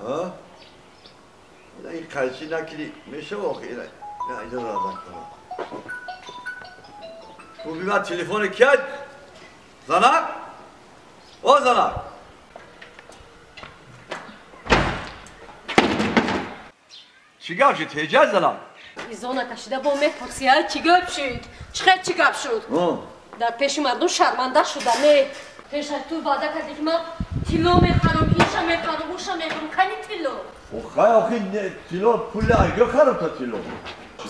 ها؟ این قلچی نکلی میشه واقعی نه اینجا رازن کنم تو بی من تلفن کرد زنک او زنک چی گپ شد هجاز زنک ایزونا کشیده با میپرسی ها چی گپ شد چخیر چی گپ شد در پیش مردم شرمنده شدم پیش تو وعده کردی که من تیلو میخرم اینشا میخرم اوشا میخرم کنی تیلو آخه آخه تیلو پول اگه خرم تا تیلو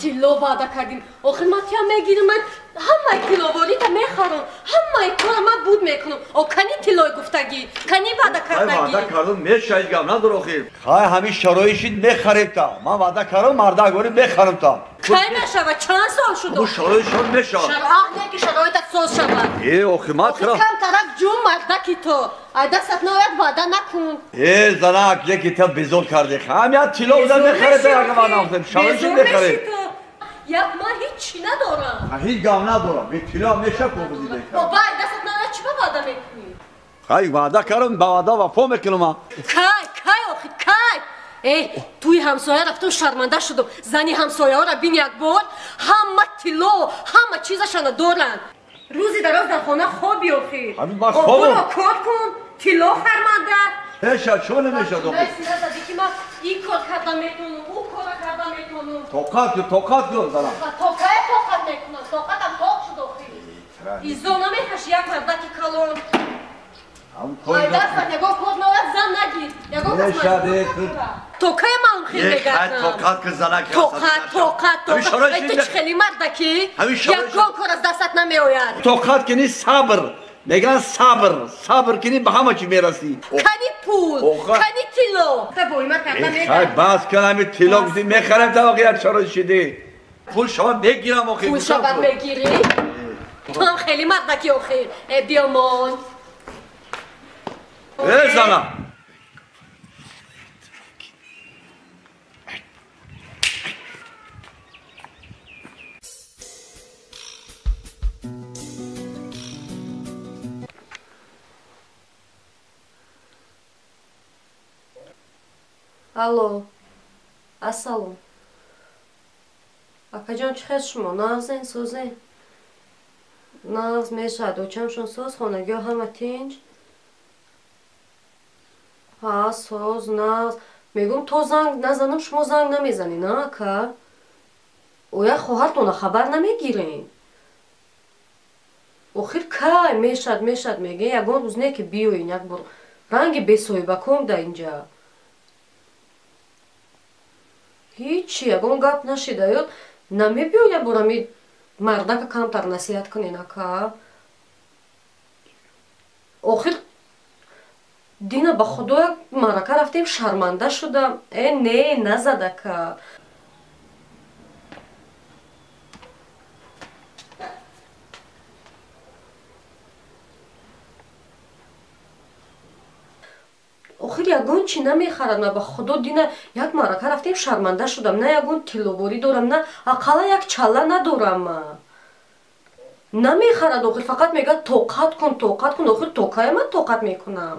تیلو وعده کردیم آخه من تیا میگیرم من همه تیلووری تا میخرم همه کار من بود میکنم او کنی تیلوی گفتگی کنی وعده کردگی وعده کردم میشه گم نداره آخه خای همین شرایطی میخریم تا من وعده کردم مردگوری میخرم تا کی میشود چند سال شد او شرایط شد میشه نه که شرایط ساز شود ای آخه ما کم طرف جون مردکی تو ای دستت ناید وعده نکن ای زنک یکی تا بیزور کردی همین تیلو بودن میخره تا اگه من نگفتم شرایط میخره یک من هیچی ندارم هیچ گام ندارم به تیلو میشه کو بزیده بابا دستت ناید چی وعده میکنی خی وعده کردم با وعده وفا میکنم کی کی آخه کی ای توی همسایه رفتم شرمنده شدم زنی همسایه ها را بین یک بار همه تیلو همه چیزشان دارن روزی دراز در خانه خوابی آخه همین من خوابم برو کار کن تیلو خرمنده میشه چون نمیشه دو نه که من این کار کردم میتونم او کار کردم میتونم طاقت کن طاقت کن زنم طاقت میکنم طاقتم طاق شد آخه ایزو نمیکشی یک مردکی کلون ای دستت یگان کار ناید زن نگیر یگان کس تو کی من خیلی میگردم طاقت که زنک طاقت طاقت طاقت ای تو چه خیلی مردکی یگان کار از دستت نمیآید طاقت کنی صبر میگن صبر صبر کنی به همه چی میرسی کنی پول کنی تیلو تا بوی من کردم میگم بس کن همین تیلو گفتی میخرم تا واقعا چرا شدی پول شما میگیرم آخه پول شما میگیری تو هم خیلی مردکی آخه بیامان ای زنم Алло, ассалом. Акаҷон чӣ хел шумо? Нағзен, созен? Нағз мешавад. Очамшон соз, хонагиҳо ҳама тинҷ? Ҳа, соз, нағз. Мегӯм то занг назанам, шумо занг намезанед, на ака? Оя хоҳартона хабар намегирен? Охир кай мешавад, мешавад мегӯен, ягон рӯз не ки биёен як бор. Ранги бесоҳибаком да инҷа. Ҳичи, ягон гап нашида. Ё намебиён як бор ами мардака камтар насиҳат кунен ака? Охир дина ба худо як маърака рафтем, шарманда шудам. Э не, назад ака. Охир ягон чӣ намехарад. Ман ба худо дина як маърака рафтем, шарманда шудам. На ягон тилловорӣ дорам, на ақаллан як чалла надорам ман. Намехарад охир, фақат мегӯяд тоқат кун, тоқат кун. Охир токая ман тоқат мекунам.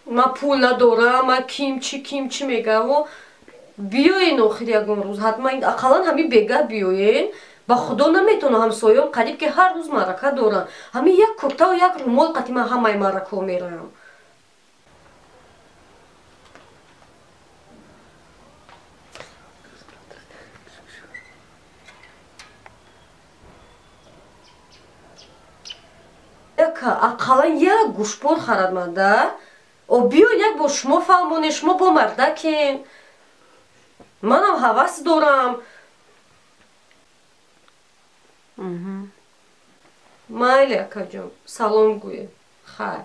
Ман пул надорам, ман ким чӣ ким чӣ мегӯям. Биёен охир ягон рӯз, ҳатман ақаллан ҳамин бега биёен. Ба худо наметавонам, ҳамсоём қариб ки ҳар рӯз маърака доранд. Ҳамин як куртаву як румол қати ман ҳамаи маъракаҳо меравам. Ақаллан як гӯшпор харад манда. О биён як бор шумо фаҳмонед, шумо бо мардакем. Манам ҳавас дорам. Майли акаҷон, салом гӯед. Хайр.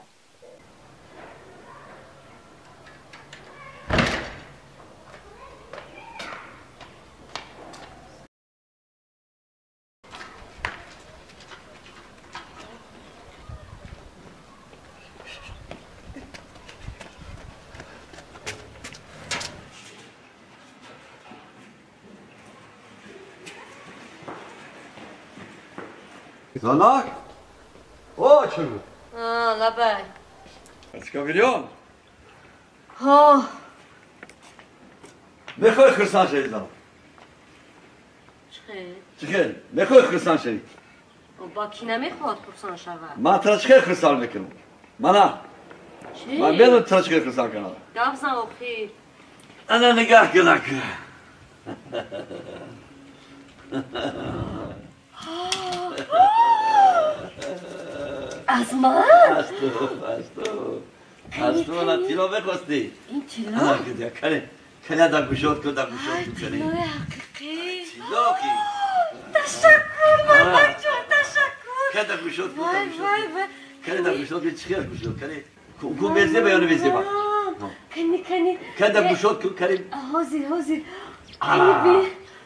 Занак? О, чего? А, лабай. Скавильон? Ҳо. Мехоҳӣ хурсанд шавӣ занам? Чӣ хел? Мехоҳӣ хурсанд шавӣ? Ба кӣ намехоҳад хурсанд шавад? Ман туро чӣ хел хурсанд мекунам? Мана. Ман медонам туро чӣ хел хурсанд кунам. Гап зан охир. Ана нигаҳ кунак. Аз ман? Аз ту, аз ту. Аз ту ана тилло мехостӣ. Ин тилло? Ана кане, кане дар гӯшот кун, дар гӯшот кун. Тиллои ҳақиқӣ. Тилло ки? Ташаккур, мардакҷон, ташаккур. Кане дар гӯшот кун, дар Вай, гӯшот вай, кун. вай. Кане дар гӯшот кун, чӣ хел гӯшот кане? Ку мезеба ё намезеба? Кани, кани. Кане дар гӯшот кун, кане. Ҳозир, ҳозир. Кани би.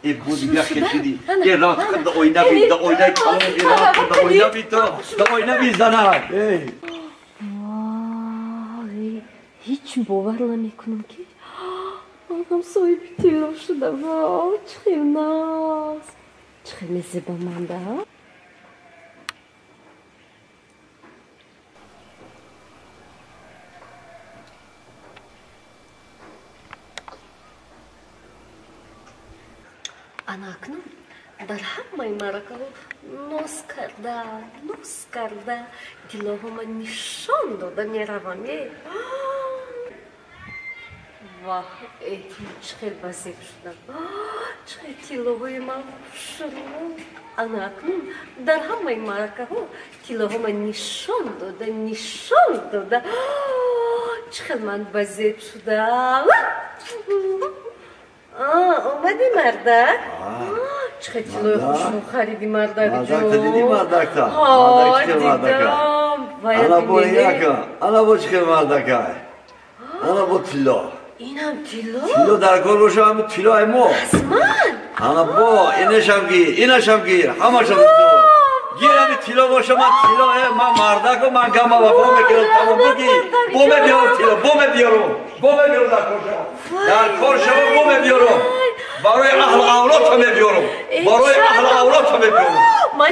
Э буди бия хел шудӣ. Ана, Э рафт ана. да оина би, да оинаи калон би, рафт да оина би то, да оина би занак. Эй. Вой, ҳеҷ бовар намекунам ки ман ҳам соҳиби тилло шудам. Чӣ хел нағз, чӣ хел мезеба манда. Ана акнун дар ҳамаи маъракаҳо ноз карда, ноз карда, тиллоҳома нишон дода меравам. Е ваҳ, э чӣ хел базеб шудам, чӣ хел тиллоҳои ман хушрӯ. Ана акнун дар ҳамаи маъракаҳо тиллоҳома нишон дода, нишон дода, чӣ хел ман базеб шудам. Омадӣ мардак? Чӣ хел тиллои хушрӯ хариди мардак Мардакта дидӣ мардакта? Ҳо, Мардак чӣ хел мардака? дидам. Ана бо яка, ана бо чӣ хел мардака? Ана бо тилло. Инам тилло? Тилло дар кор боша, ҳамин тилло ай мо. Аз ман? Ана бо, инашам гир, инашам гир, ҳамашам тилло. Гир ҳамин тилло боша, ман тилло, ман мардаку, ман гама вафо мекунам, тамом бигир. Бо мебиёрам тилло, бо мебиёрам. Бо мебиёрам дар кор шава. Дар кор шава, бо мебиёрам. Барои аҳлу авлодта мебиёрам. Барои аҳлу авлодта мебиёрам. Ман